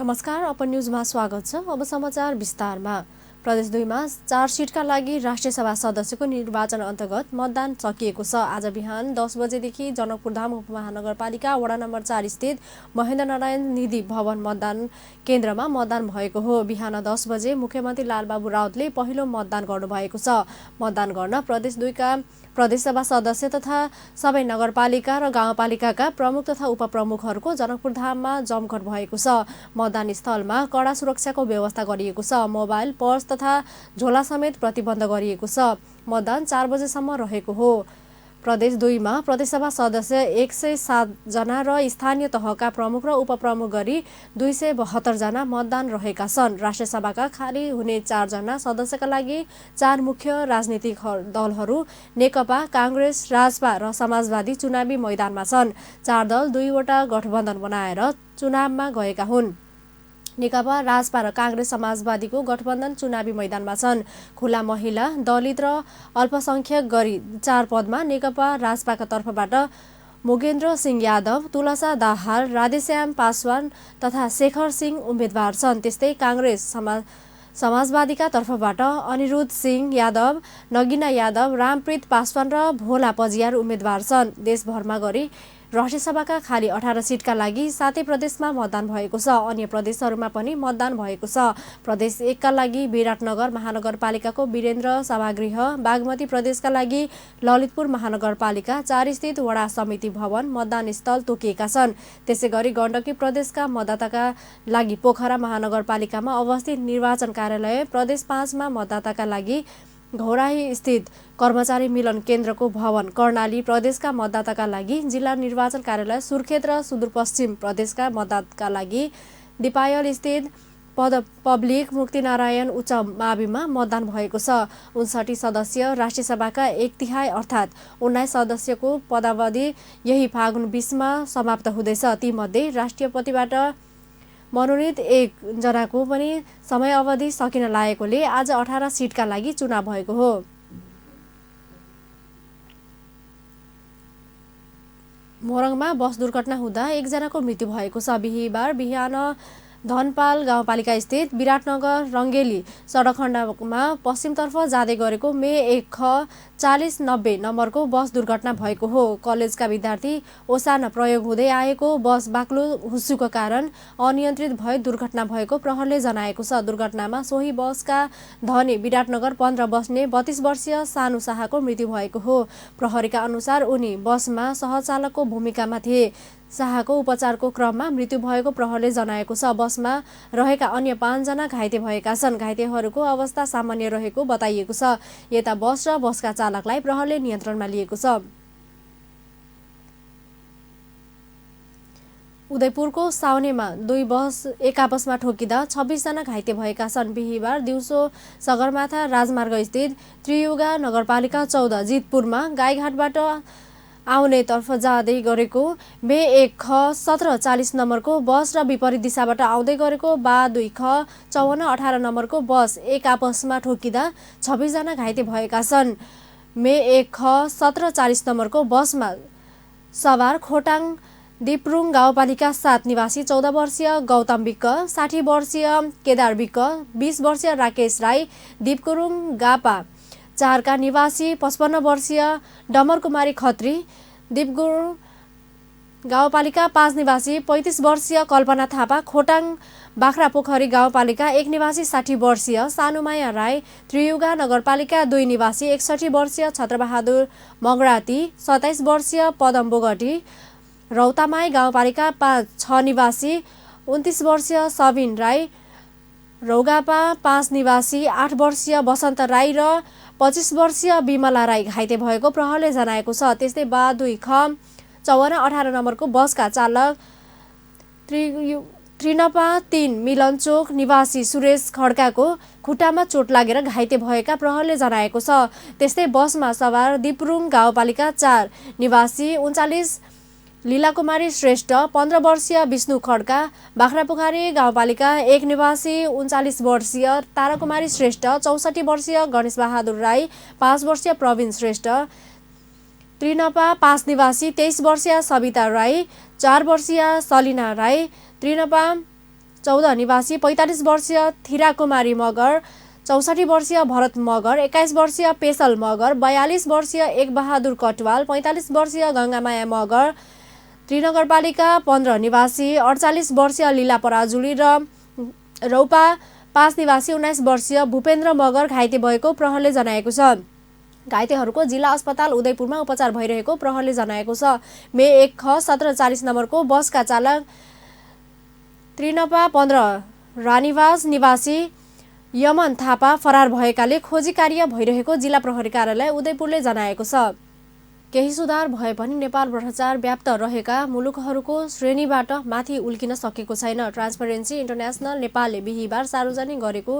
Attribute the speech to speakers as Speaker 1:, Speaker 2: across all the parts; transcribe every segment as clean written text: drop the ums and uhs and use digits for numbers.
Speaker 1: नमस्कार, अपन न्यूजमा स्वागत छ। अब समाचार विस्तारमा। प्रदेश 2 मा 4 सिटका लागि राष्ट्रिय सभा सदस्यको निर्वाचन अन्तर्गत मतदान सकिएको छ। आज बिहान 10 बजेदेखि जनकपुरधाम उपमहानगरपालिका वडा नम्बर 4 स्थित महेन्द्र नारायण निधि भवन मतदान केन्द्रमा मतदान भएको हो। बिहान 10 बजे मुख्यमन्त्री लालबाबु राउतले पहिलो मतदान गर्नुभएको छ। मतदान गर्न प्रदेश 2 का प्रदेशसभा सदस्य तथा सबै नगरपालिका र गाउँपालिकाका प्रमुख तथा उपप्रमुखहरूको जनकपुरधाममा जमघट भएको छ। मतदान स्थलमा कडा सुरक्षाको व्यवस्था गरिएको छ। मोबाइल, पर्स तथा झोला समेत प्रतिबन्ध गरिएको छ। मतदान 4 बजेसम्म रहेको हो। प्रदेश 2 मा प्रदेशसभा सदस्य 107 जना र स्थानीय तहका प्रमुख र उपप्रमुख गरी 272 जना मतदान रहेका छन्। राष्ट्रिय सभाका खाली हुने 4 जना सदस्यका लागि 4 मुख्य राजनीतिक दलहरू नेकपा, कांग्रेस, राजपा र समाजवादी चुनावी मैदानमा छन्। 4 दल 2 वटा गठबन्धन बनाएर चुनावमा गएका हुन्। नेकपा, राजपा र कांग्रेस समाजवादीको गठबन्धन चुनावी मैदानमा छन्। खुला महिला, दलित र अल्पसंख्यक गरी 4 पदमा नेकपा राजपाका तर्फबाट मोगेन्द्र सिंह यादव, तुलसा दाहाल, राधेश्याम पासवान तथा शेखर सिंह उम्मेद्वार छन्। त्यस्तै कांग्रेस समाजवादीका तर्फबाट अनिरुद्ध सिंह यादव, नगिना यादव, रामप्रीत पासवान र भोला पजियार उम्मेद्वार छन्। देशभरमा गरी राष्ट्रिय सभाका खाली 18 सिटका लागि 7 प्रदेशमा मतदान भएको छ। अन्य प्रदेशहरूमा पनि मतदान भएको छ। प्रदेश 1 का लागि विराटनगर महानगरपालिकाको वीरेन्द्र सभागृह, बागमती प्रदेशका लागि ललितपुर महानगरपालिका 4 स्थित वडा समिति भवन मतदान स्थल तोकिएका छन्। त्यसैगरी गण्डकी प्रदेशका मतदाताका लागि पोखरा महानगरपालिकामा अवस्थित निर्वाचन कार्यालय, प्रदेश 5 मा मतदाताका लागि घौराही स्थित कर्मचारी मिलन केन्द्रको भवन, कर्णाली प्रदेशका मतदाताका लागि जिल्ला निर्वाचन कार्यालय, सुर्खेत र सुदूरपश्चिम प्रदेशका मतदाताका लागि दिपायल स्थित पब्लिक मुक्तिनारायण उच्च माविमा मतदान भएको छ। 59 सदस्य राष्ट्रिय सभाका 1/3 अर्थात् 19 सदस्यको पदावधि यही फागुन 20 मा समाप्त हुँदैछ। तीमध्ये राष्ट्रपतिबाट मनोनित 1 जनाको पनि समय अवधि सकिन लागेकोले आज 18 सिटका लागि चुनाव भएको हो। मोरङमा बस दुर्घटना हुँदा 1 जनाको मृत्यु भएको छ। बिहिबार बिहान धनपाल गाउँपालिका स्थित विराटनगर रङ्गेली सडक खण्डमा पश्चिमतर्फ जाँदै गरेको मे 1 ख 4090 नम्बरको बस दुर्घटना भएको हो। कलेजका विद्यार्थी ओसार्न प्रयोग हुँदै आएको बस बाक्लो हुस्सुको कारण अनियन्त्रित भई दुर्घटना भएको प्रहरले जनाएको छ। दुर्घटनामा सोही बसका धनी विराटनगर 15 बस्ने 32 वर्षीय सानु शाहको मृत्यु भएको हो। प्रहरीका अनुसार उनी बसमा सहचालकको भूमिकामा थिए। शाहको उपचारको क्रममा मृत्यु भएको प्रहरले जनाएको छ। बसमा रहेका अन्य 5 जना घाइते भएका छन्। घाइतेहरूको अवस्था सामान्य रहेको बताइएको छ। यता बस र बसका चालकलाई प्रहरले नियन्त्रणमा लिएको छ। उदयपुरको साउनेमा 2 बस एक आपसमा ठोकिँदा 26 जना घाइते भएका छन्। बिहिबार दिउँसो सगरमाथा राजमार्ग स्थित त्रियुगा नगरपालिका 14 जितपुरमा गाईघाटबाट आउने तर्फ जाँदै गरेको मे 1 ख 1740 नम्बरको बस र विपरीत दिशाबाट आउँदै गरेको बा 2 ख 5418 नम्बरको बस एक आपसमा ठोकिँदा 26 जना घाइते भएका छन्। मे 1 ख 1740 नम्बरको बसमा सवार खोटाङ दिप्रुङ गाउँपालिका 7 निवासी 14 वर्षीय गौतम विक्क, 60 वर्षीय केदार विक्क, 20 वर्षीय राकेश राई, दिपकुरुङ गापा 4 का निवासी 55 वर्षीय डमर कुमारी खत्री, दिपगुरुङ गाउँपालिका 5 निवासी 35 वर्षीय कल्पना थापा, खोटाङ बाख्रा पोखरी गाउँपालिका 1 निवासी 60 वर्षीय सानुमाया राई, त्रियुगा नगरपालिका 2 निवासी 61 वर्षीय छत्रबहादुर मगराती, 27 वर्षीय पदम बोगटी, रौतामाई गाउँपालिका 6 निवासी 29 वर्षीय सबिन राई, रौगापा 5 निवासी 8 वर्षीय बसन्त राई र 25 वर्षीय विमला राई घाइते भएको प्रहरले जनाएको छ। त्यस्तै बा 2 ख 5418 नम्बरको बसका चालक त्रिनपा 3 मिलनचोक निवासी सुरेश खड्काको खुट्टामा चोट लागेर घाइते भएका प्रहरले जनाएको छ। त्यस्तै बसमा सवार दिपरुङ गाउँपालिका 4 निवासी 39 लीलाकुमारी श्रेष्ठ, 15 वर्षीय विष्णु खड्का, बाख्रापोखरी गाउँपालिका 1 निवासी 39 वर्षीय ताराकुमारी श्रेष्ठ, 64 वर्षीय गणेश बहादुर राई, 5 वर्षीय प्रवीण श्रेष्ठ, त्रिनपा 5 निवासी 23 वर्षीय सविता राई, 4 वर्षीय सलिना राई, त्रिनपा 14 निवासी 45 वर्षीय थिराकुमारी मगर, 64 वर्षीय भरत मगर, 21 वर्षीय पेशल मगर, 42 वर्षीय एक बहादुर कटवाल, 45 वर्षीय गङ्गामाया मगर, त्रिनगरपालिका 15 निवासी 48 वर्षीय लीला पराजुली र रौपा 5 निवासी 19 वर्षीय भूपेन्द्र मगर घाइते भएको प्रहरले जनाएको छ। घाइतेहरूको जिल्ला अस्पताल उदयपुरमा उपचार भइरहेको प्रहरले जनाएको छ। मे 1 ख 1740 नम्बरको बसका चालक त्रिनपा 15 रानीवास निवासी यमन थापा फरार भएकाले खोजी कार्य भइरहेको जिल्ला प्रहरी कार्यालय उदयपुरले जनाएको छ। केही सुधार भए पनि नेपाल भ्रष्टाचार व्याप्त रहेका मुलुकहरूको श्रेणीबाट माथि उल्किन सकेको छैन। ट्रान्सपरेन्सी इन्टरनेसनल नेपालले बिहिबार सार्वजनिक गरेको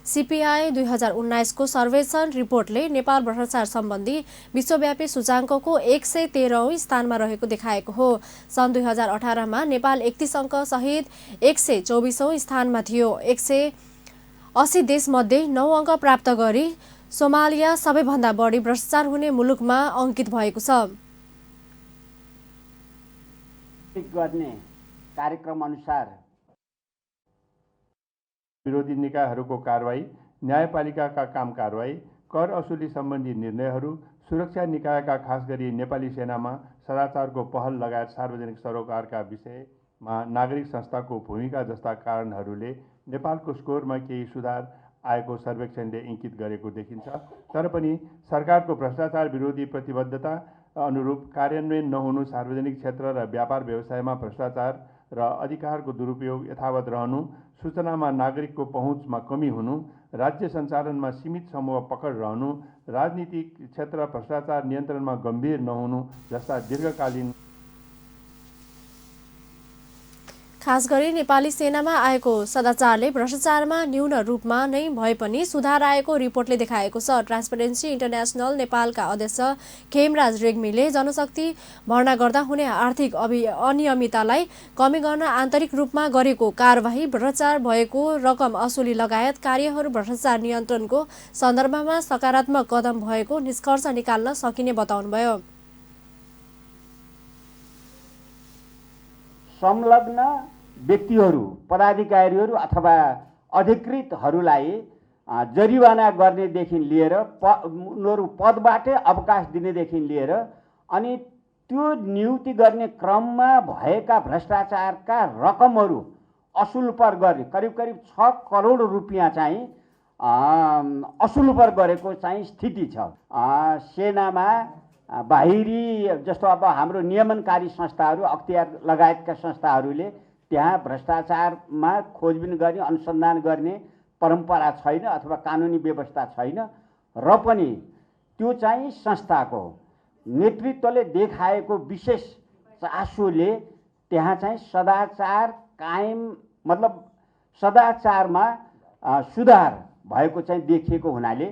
Speaker 1: सिपिआई 2019 को सर्वेक्षण रिपोर्टले नेपाल भ्रष्टाचार सम्बन्धी विश्वव्यापी सूचाङ्कको 113औं स्थानमा रहेको देखाएको हो। सन् 2018 मा नेपाल 31 अङ्क सहित 124औं स्थानमा थियो। 180 देशमध्ये 9 अङ्क प्राप्त गरी सोमालिया सबैभन्दा बढी भ्रष्टाचार हुने मुलुकमा अंकित भएको छ।
Speaker 2: गर्ने कार्यक्रम अनुसार
Speaker 3: विरोधी निकायहरूको कारबाही, न्यायपालिकाका काम कारबाही, कर असुली सम्बन्धी निर्णयहरू, सुरक्षा निकायका खास गरी नेपाली सेनामा सदाचारको पहल लगायत सार्वजनिक सरोकारका विषयमा नागरिक संस्थाको भूमिका जस्ता कारणहरूले नेपालको स्कोरमा केही सुधार आएको सर्वेक्षणले इङ्कित गरेको देखिन्छ। तर पनि सरकारको भ्रष्टाचार विरोधी प्रतिबद्धता अनुरूप कार्यान्वयन नहुनु, सार्वजनिक क्षेत्र र व्यापार व्यवसायमा भ्रष्टाचार र अधिकारको दुरुपयोग यथावत रहनु, सूचनामा नागरिकको पहुँचमा कमी हुनु, राज्य सञ्चालनमा सीमित समूह पकड रहनु, राजनीतिक क्षेत्र भ्रष्टाचार नियन्त्रणमा गम्भीर नहुनु जस्ता दीर्घकालीन
Speaker 1: खास गरी नेपाली सेनामा आएको सदाचारले भ्रष्टाचारमा न्यून रूपमा नै भए पनि सुधार आएको रिपोर्टले देखाएको छ। ट्रान्सपरेन्सी इन्टरनेसनल नेपालका अध्यक्ष खेमराज रेग्मीले जनशक्ति भर्ना गर्दा हुने आर्थिक अनियमिततालाई कमी गर्न आन्तरिक रूपमा गरेको कारबाही, भ्रष्टाचार भएको रकम असुली लगायत कार्यहरू भ्रष्टाचार नियन्त्रणको सन्दर्भमा सकारात्मक कदम भएको निष्कर्ष निकाल्न सकिने बताउनुभयो।
Speaker 2: संलग्न व्यक्तिहरू, पदाधिकारीहरू अथवा अधिकृतहरूलाई जरिवाना गर्नेदेखि लिएर उनीहरू पदबाटै अवकाश दिनेदेखि लिएर अनि त्यो नियुक्ति गर्ने क्रममा भएका भ्रष्टाचारका रकमहरू असुल पर गर्ने करिब 6 करोड रुपियाँ चाहिँ असुल पर गरेको चाहिँ स्थिति छ। सेनामा बाहिरी जस्तो अब हाम्रो नियमनकारी संस्थाहरू, अख्तियार लगायतका संस्थाहरूले त्यहाँ भ्रष्टाचारमा खोजबिन गर्ने, अनुसन्धान गर्ने परम्परा छैन अथवा कानुनी व्यवस्था छैन र पनि त्यो चाहिँ संस्थाको नेतृत्वले देखाएको विशेष चासोले त्यहाँ चाहिँ सदाचार कायम मतलब सदाचारमा सुधार भएको चाहिँ देखिएको हुनाले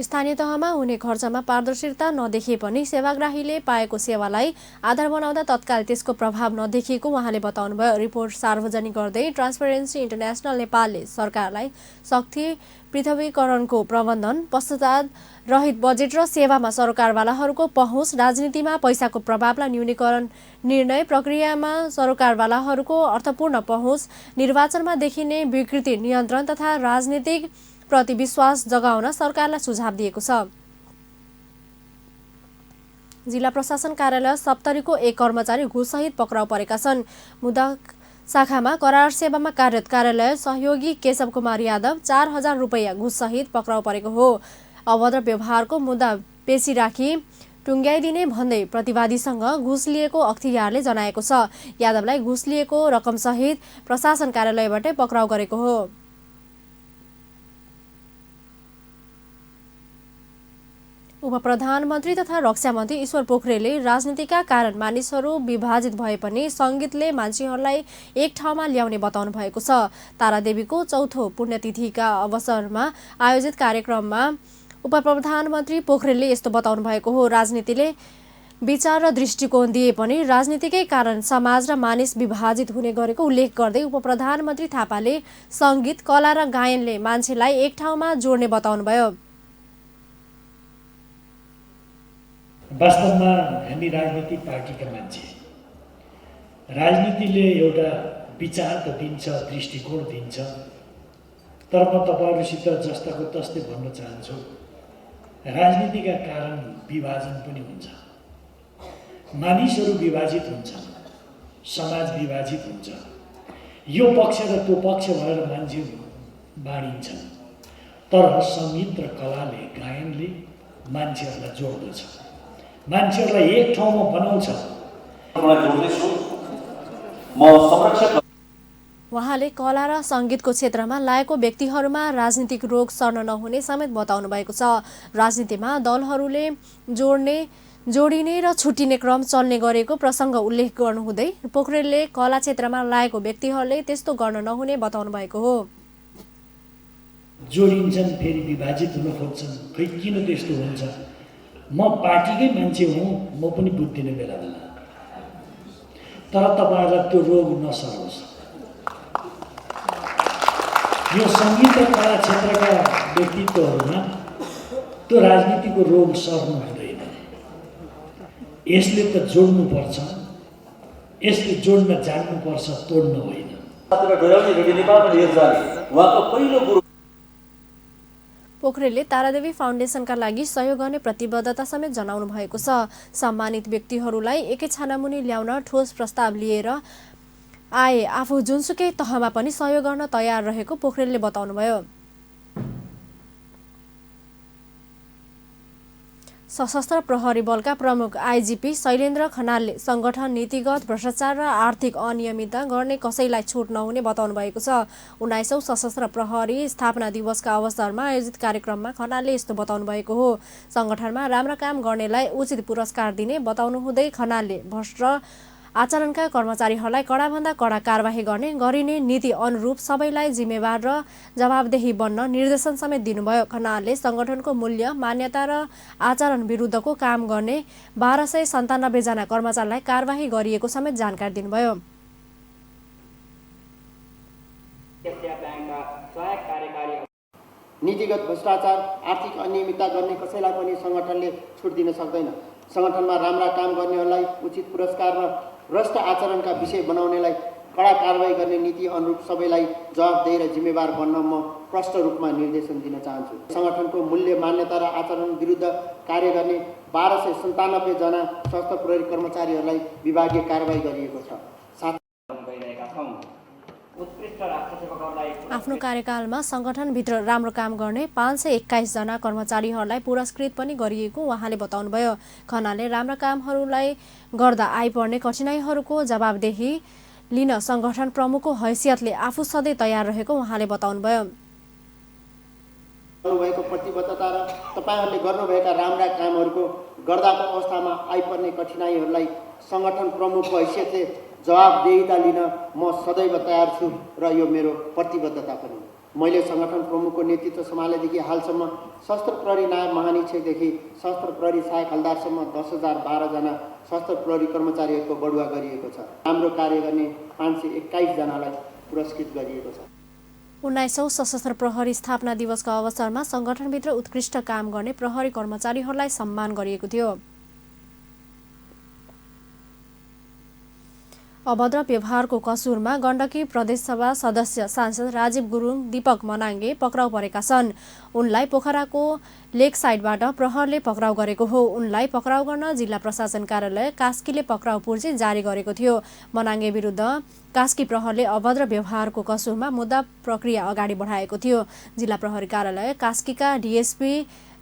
Speaker 1: स्थानीय तहमा हुने खर्चमा पारदर्शिता नदेखिए पनि सेवाग्राहीले पाएको सेवालाई आधार बनाउँदा तत्काल त्यसको प्रभाव नदेखिएको उहाँले बताउनुभयो। रिपोर्ट सार्वजनिक गर्दै ट्रान्सपरेन्सी इन्टरनेसनल नेपालले सरकारलाई शक्ति पृथकीकरणको प्रबन्धन, पश्चात रहित बजेट र सेवामा सरकारवालाहरूको पहुँच, राजनीतिमा पैसाको प्रभावलाई न्यूनीकरण, निर्णय प्रक्रियामा सरकारवालाहरूको अर्थपूर्ण पहुँच, निर्वाचनमा देखिने विकृति नियन्त्रण तथा राजनीतिक प्रति विश्वास जगाउन सरकारलाई सुझाव दिएको छ। जिल्ला प्रशासन कार्यालय सप्तरीको एक कर्मचारी घुससहित पक्राउ परेका छन्। मुदा शाखामा करार सेवामा कार्यरत कार्यालय सहयोगी केशव कुमार यादव 4000 रुपैयाँ घुससहित पक्राउ परेको हो। अभद्र व्यवहारको मुद्दा पेशी राखी टुङ्ग्याइदिने भन्दै प्रतिवादीसँग घुस लिएको अख्तियारले जनाएको छ। यादवलाई घुस लिएको रकमसहित प्रशासन कार्यालयबाटै पक्राउ गरेको हो। उपप्रधानमन्त्री तथा रक्षा मन्त्री ईश्वर पोखरेलले राजनीतिका कारण मानिसहरू विभाजित भए पनि सङ्गीतले मान्छेहरूलाई एक ठाउँमा ल्याउने बताउनु भएको छ। तारादेवीको चौथो पुण्यतिथिका अवसरमा आयोजित कार्यक्रममा उपप्रधानमन्त्री पोखरेलले यस्तो बताउनु भएको हो। राजनीतिले विचार र दृष्टिकोण दिए पनि राजनीतिकै कारण समाज र मानिस विभाजित हुने गरेको उल्लेख गर्दै उपप्रधानमन्त्री थापाले सङ्गीत, कला र गायनले मान्छेलाई एक ठाउँमा जोड्ने बताउनुभयो।
Speaker 4: वास्तवमा हामी राजनीतिक पार्टीका मान्छे राजनीतिले एउटा विचार त दिन्छ, दृष्टिकोण दिन्छ, तर म तपाईँहरूसित जस्ताको तस्तै भन्न चाहन्छु, राजनीतिका कारण विभाजन पनि हुन्छ, मानिसहरू विभाजित हुन्छन्, समाज विभाजित हुन्छ, यो पक्ष र त्यो पक्ष भएर मान्छे बाँडिन्छन्। तर सङ्गीत र कलाले, गायनले मान्छेहरूलाई जोड्दछ, मान्छेहरूलाई एक ठाउँमा बनाउँछ।
Speaker 1: उहाँले कला र सङ्गीतको क्षेत्रमा लागेको व्यक्तिहरूमा राजनीतिक रोग सर्न नहुने समेत बताउनु भएको छ। राजनीतिमा दलहरूले जोडिने र छुट्टिने क्रम चल्ने गरेको प्रसङ्ग उल्लेख गर्नुहुँदै पोखरेलले कला क्षेत्रमा लागेको व्यक्तिहरूले त्यस्तो गर्न नहुने बताउनु भएको हो।
Speaker 4: जोडिन्छन् फेरि विभाजित हुन खोज्छन्, खै किन त्यस्तो हुन्छ? म पार्टीकै मान्छे हुँ, म पनि बुझ्दिनँ बेला बेला, तर तपाईँहरूलाई त्यो रोग नसरोस्। यो सङ्गीत र कला क्षेत्रका व्यक्तित्वहरूमा त्यो राजनीतिको रोग सर्नु हुँदैन। यसले त जोड्नुपर्छ, यसले जोड्न जान्नुपर्छ, तोड्न होइन।
Speaker 1: पोखरेलले तारादेवी फाउन्डेसनका लागि सहयोग गर्ने प्रतिबद्धता समेत जनाउनु भएको छ। सम्मानित व्यक्तिहरूलाई एकै छानामुनि ल्याउन ठोस प्रस्ताव लिएर आए आफू जुनसुकै तहमा पनि सहयोग गर्न तयार रहेको पोखरेलले बताउनुभयो। सशस्त्र प्रहरी बलका प्रमुख आइजिपी शैलेन्द्र खनालले संगठन नीतिगत भ्रष्टाचार र आर्थिक अनियमितता गर्ने कसैलाई छुट नहुने बताउनु भएको छ। 19औं सशस्त्र प्रहरी स्थापना दिवसका अवसरमा आयोजित कार्यक्रममा खनालले यस्तो बताउनु भएको हो। संगठनमा राम्रा काम गर्नेलाई उचित पुरस्कार दिने बताउनु हुँदै खनालले भ्रष्ट आचरणका कर्मचारीहरूलाई कडाभन्दा कडा कारबाही गरिने नीति अनुरूप सबैलाई जिम्मेवार र जवाबदेही बन्न निर्देशन समेत दिनुभयो। खनालले संगठनको मूल्य, मान्यता र आचरण विरुद्धको काम गर्ने 1297 जना कर्मचारीलाई कारबाही गरिएको समेत जानकारी दिनुभयो।
Speaker 5: नीतिगत भ्रष्टाचार, आर्थिक अनियमितता गर्ने कसैलाई पनि संगठनले छुट दिन सक्दैन। संगठनमा राम्रा काम गर्नेहरूलाई उचित पुरस्कार र भ्रष्ट आचरणका विषय बनाउनेलाई कडा कारबाही गर्ने नीति अनुरूप सबैलाई जवाबदेही र जिम्मेवार बन्न म प्रष्ट रूपमा निर्देशन दिन चाहन्छु। संगठनको मूल्य, मान्यता र आचरण विरुद्ध कार्य गर्ने 1297 जना सशस्त्र प्रहरी कर्मचारीहरूलाई विभागीय कारबाही गरिएको छ।
Speaker 1: आफ्नो कार्यकालमा संगठनभित्र राम्रो काम गर्ने 521 जना कर्मचारीहरूलाई पुरस्कृत पनि गरिएको उहाँले बताउनुभयो। खनालले राम्रा कामहरूलाई गर्दा आइपर्ने कठिनाइहरूको जवाबदेही लिन संगठन प्रमुखको हैसियतले आफू सधैँ तयार रहेको उहाँले बताउनुभयो।
Speaker 5: गर्नुभएको प्रतिबद्धता र तपाईहरूले गर्नुभएका राम्रा कामहरूको गर्दाको अवस्थामा आइपर्ने कठिनाइहरूलाई संगठन प्रमुखको हैसियतले जवाबदेहिता लिन म सदैव तयार छु र यो मेरो प्रतिबद्धता पनि। मैले संगठन प्रमुखको नेतृत्व सम्हालेदेखि हालसम्म सशस्त्र प्रहरी नायब महानिरीक्षकदेखि सशस्त्र प्रहरी सहायक हलदारसम्म 10,012 जना सशस्त्र प्रहरी कर्मचारीहरूको बढुवा गरिएको छ। राम्रो कार्य गर्ने 521 जनालाई पुरस्कृत गरिएको छ।
Speaker 1: 19औं सशस्त्र प्रहरी स्थापना दिवसको अवसरमा संगठनभित्र उत्कृष्ट काम गर्ने प्रहरी कर्मचारीहरूलाई सम्मान गरिएको थियो। अभद्र व्यवहारको कसुरमा गण्डकी प्रदेशसभा सदस्य सांसद राजीव गुरुङ, दीपक मनाङ्गे पक्राउ परेका छन्। उनलाई पोखराको लेक साइडबाट प्रहरले पक्राउ गरेको हो। उनलाई पक्राउ गर्न जिल्ला प्रशासन कार्यालय कास्कीले पक्राउ पूर्जी जारी गरेको थियो। मनाङ्गे विरुद्ध कास्की प्रहरले अभद्र व्यवहारको कसुरमा मुद्दा प्रक्रिया अगाडि बढाएको थियो। जिल्ला प्रहरी कार्यालय कास्कीका डीएसपी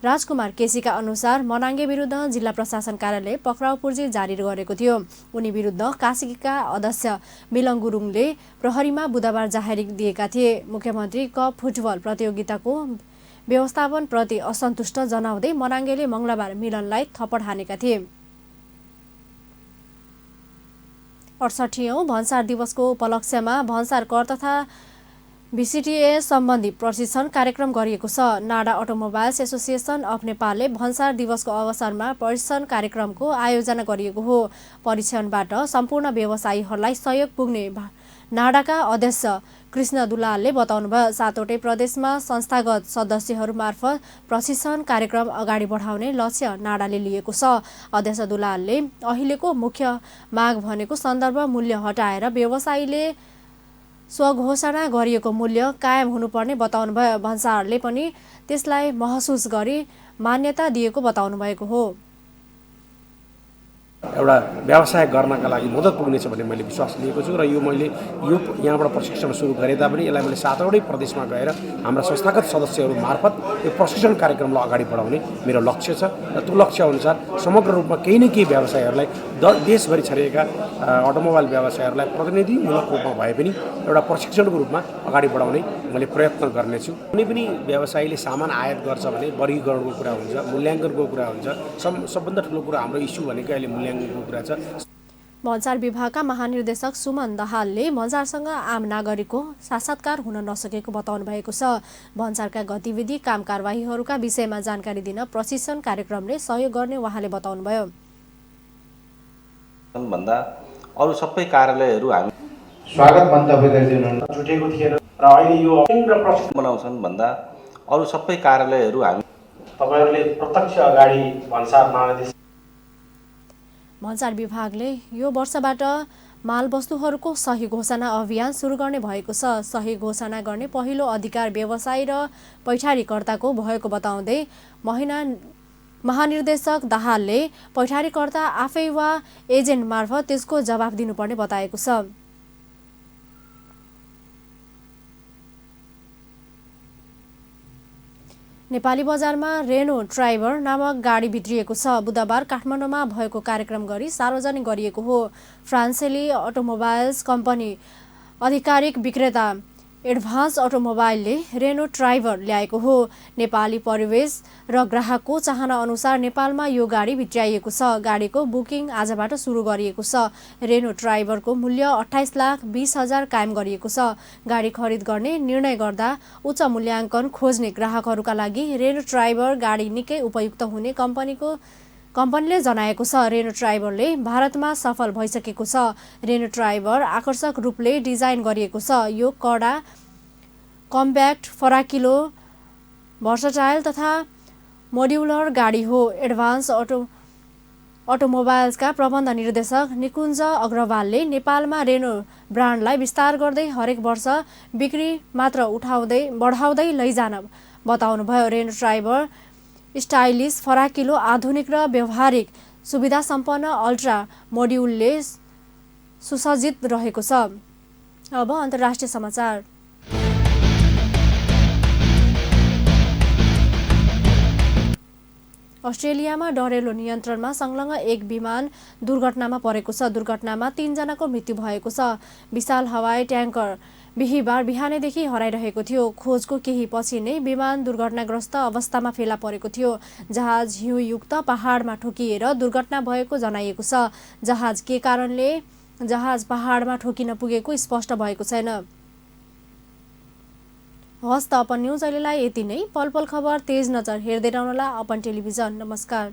Speaker 1: राजकुमार केसीका अनुसार मनाङ्गे विरुद्ध जिल्ला प्रशासन कार्यालय पक्राउ पूर्जी जारी गरेको थियो। उनी विरुद्ध कास्कीका अध्यक्ष मिलङ गुरुङले प्रहरीमा बुधबार जाहेरी दिएका थिए। मुख्यमन्त्री कप फुटबल प्रतियोगिताको व्यवस्थापन प्रति असन्तुष्ट जनाउँदै मनाङ्गेले मंगलबार मिलनलाई थप्पड हानेका थिए। 68औं भन्सार दिवसको उपलक्ष्यमा भन्सार कर तथा VCTS सम्बन्धी प्रशिक्षण कार्यक्रम गरिएको छ। नाडा अटोमोबाइल्स एसोसिएसन अफ नेपालले भन्सार दिवसको अवसरमा प्रशिक्षण कार्यक्रमको आयोजना गरिएको हो। परीक्षणबाट सम्पूर्ण व्यवसायीहरूलाई सहयोग पुग्ने नाडाका अध्यक्ष कृष्ण दुलालले बताउनुभयो। सातवटै प्रदेशमा संस्थागत सदस्यहरू मार्फत प्रशिक्षण कार्यक्रम अगाडि बढाउने लक्ष्य नाडाले लिएको छ। अध्यक्ष दुलालले अहिलेको मुख्य माग भनेको सन्दर्भ मूल्य हटाएर व्यवसायीले स्वघोषणा गरिएको मूल्य कायम हुनुपर्ने बताउनुभयो। भन्सारले पनि त्यसलाई महसुस गरी मान्यता दिएको बताउनु भएको हो।
Speaker 6: एउटा व्यवसाय गर्नका लागि मद्दत पुग्नेछ भन्ने मैले विश्वास लिएको छु र मैले यहाँबाट प्रशिक्षण सुरु गरे तापनि यसलाई मैले सातवटै प्रदेशमा गएर हाम्रा संस्थागत सदस्यहरू मार्फत यो प्रशिक्षण कार्यक्रमलाई अगाडि बढाउने मेरो लक्ष्य छ र त्यो लक्ष्य अनुसार समग्र रूपमा केही न केही व्यवसायहरूलाई देशभरि छरिएका अटोमोबाइल व्यवसायहरूलाई प्रतिनिधिमूलक रूपमा भए पनि एउटा प्रशिक्षणको रूपमा अगाडि बढाउने मैले प्रयत्न गर्नेछु। कुनै पनि व्यवसायीले सामान आयात गर्छ भने वर्गीकरणको कुरा हुन्छ, मूल्याङ्कनको कुरा हुन्छ। सबभन्दा ठुलो कुरा हाम्रो इस्यु भनेको अहिले मूल्याङ्कनको कुरा छ।
Speaker 1: भन्सार विभागका महानिर्देशक सुमन दाहालले भन्सारसँग आम नागरिकको साक्षात्कार हुन नसकेको बताउनु भएको छ। भन्सारका गतिविधि काम कारबाहीहरूका विषयमा जानकारी दिन प्रशिक्षण कार्यक्रमले सहयोग गर्ने उहाँले बताउनुभयो।
Speaker 7: भन्दा अरू सबै कार्यालयहरू हामी
Speaker 8: स्वागत मन्तव्य गरिदिनु छुटेको थिएन र अहिले यो प्रशिक्षण
Speaker 7: बनाउँछन् भन्दा अरू सबै कार्यालयहरू हामी
Speaker 8: तपाईहरुले प्रत्यक्ष अगाडि भन्सार महानिर्देशक
Speaker 1: भन्सार विभागले यो वर्षबाट मालवस्तुहरूको सही घोषणा अभियान सुरु गर्ने भएको छ। सही घोषणा गर्ने पहिलो अधिकार व्यवसायी र पैठारीकर्ताको भएको बताउँदै महानिर्देशक दाहालले पैठारीकर्ता आफै वा एजेन्ट मार्फत त्यसको जवाफ दिनुपर्ने बताएको छ। नेपाली बजारमा रेनो ट्राइबर नामक गाडी भित्रिएको छ। बुधबार काठमाडौँमा भएको कार्यक्रम गरी सार्वजनिक गरिएको हो। फ्रान्सेली अटोमोबाइल्स कम्पनी आधिकारिक विक्रेता एडभान्स अटोमोबाइलले रेनो ट्राइबर ल्याएको हो। नेपाली परिवेश र ग्राहकको चाहना अनुसार नेपालमा यो गाडी भित्र्याइएको छ। गाडीको बुकिङ आजबाट सुरु गरिएको छ। रेनो ट्राइबरको मूल्य 28,20,000 कायम गरिएको छ। गाडी खरिद गर्ने निर्णय गर्दा उच्च मूल्याङ्कन खोज्ने ग्राहकहरूका लागि रेनो ट्राइबर गाडी निकै उपयुक्त हुने कम्पनीले जनाएको छ। रेनो ट्राइबरले भारतमा सफल भइसकेको छ। रेनो ट्राइबर आकर्षक रूपले डिजाइन गरिएको छ। यो कडा, कम्प्याक्ट, फराकिलो, भर्सटाइल तथा मोड्युलर गाडी हो। एडभान्स अटोमोबाइल्सका प्रबन्ध निर्देशक निकुञ्ज अग्रवालले नेपालमा रेनो ब्रान्डलाई विस्तार गर्दै हरेक वर्ष बिक्री मात्र बढाउँदै लैजान बताउनुभयो। रेनो ट्राइबर स्टाइलिस, फराकिलो, आधुनिक र व्यवहारिक सुविधा सम्पन्न अल्ट्रा मोड्युलले सुसज्जित रहेको छ। अब अन्तर्राष्ट्रिय समाचार। अस्ट्रेलियामा डढेलो नियन्त्रणमा संलग्न एक विमान दुर्घटनामा परेको छ। दुर्घटनामा 3 जनाको मृत्यु भएको छ। विशाल हवाई ट्याङ्कर बिहीबार बिहानैदेखि हराइरहेको थियो। खोजको केही पछि नै विमान दुर्घटनाग्रस्त अवस्थामा फेला परेको थियो। जहाज हिउँयुक्त पहाडमा ठोकिएर दुर्घटना भएको जनाइएको छ। जहाज के कारणले जहाज पहाडमा ठोकिन पुगेको स्पष्ट भएको छैन। हस्त अपन न्युज अहिलेलाई यति नै। पल पल खबर तेज नजर हेर्दै रहनुहोला अपन टेलिभिजन। नमस्कार।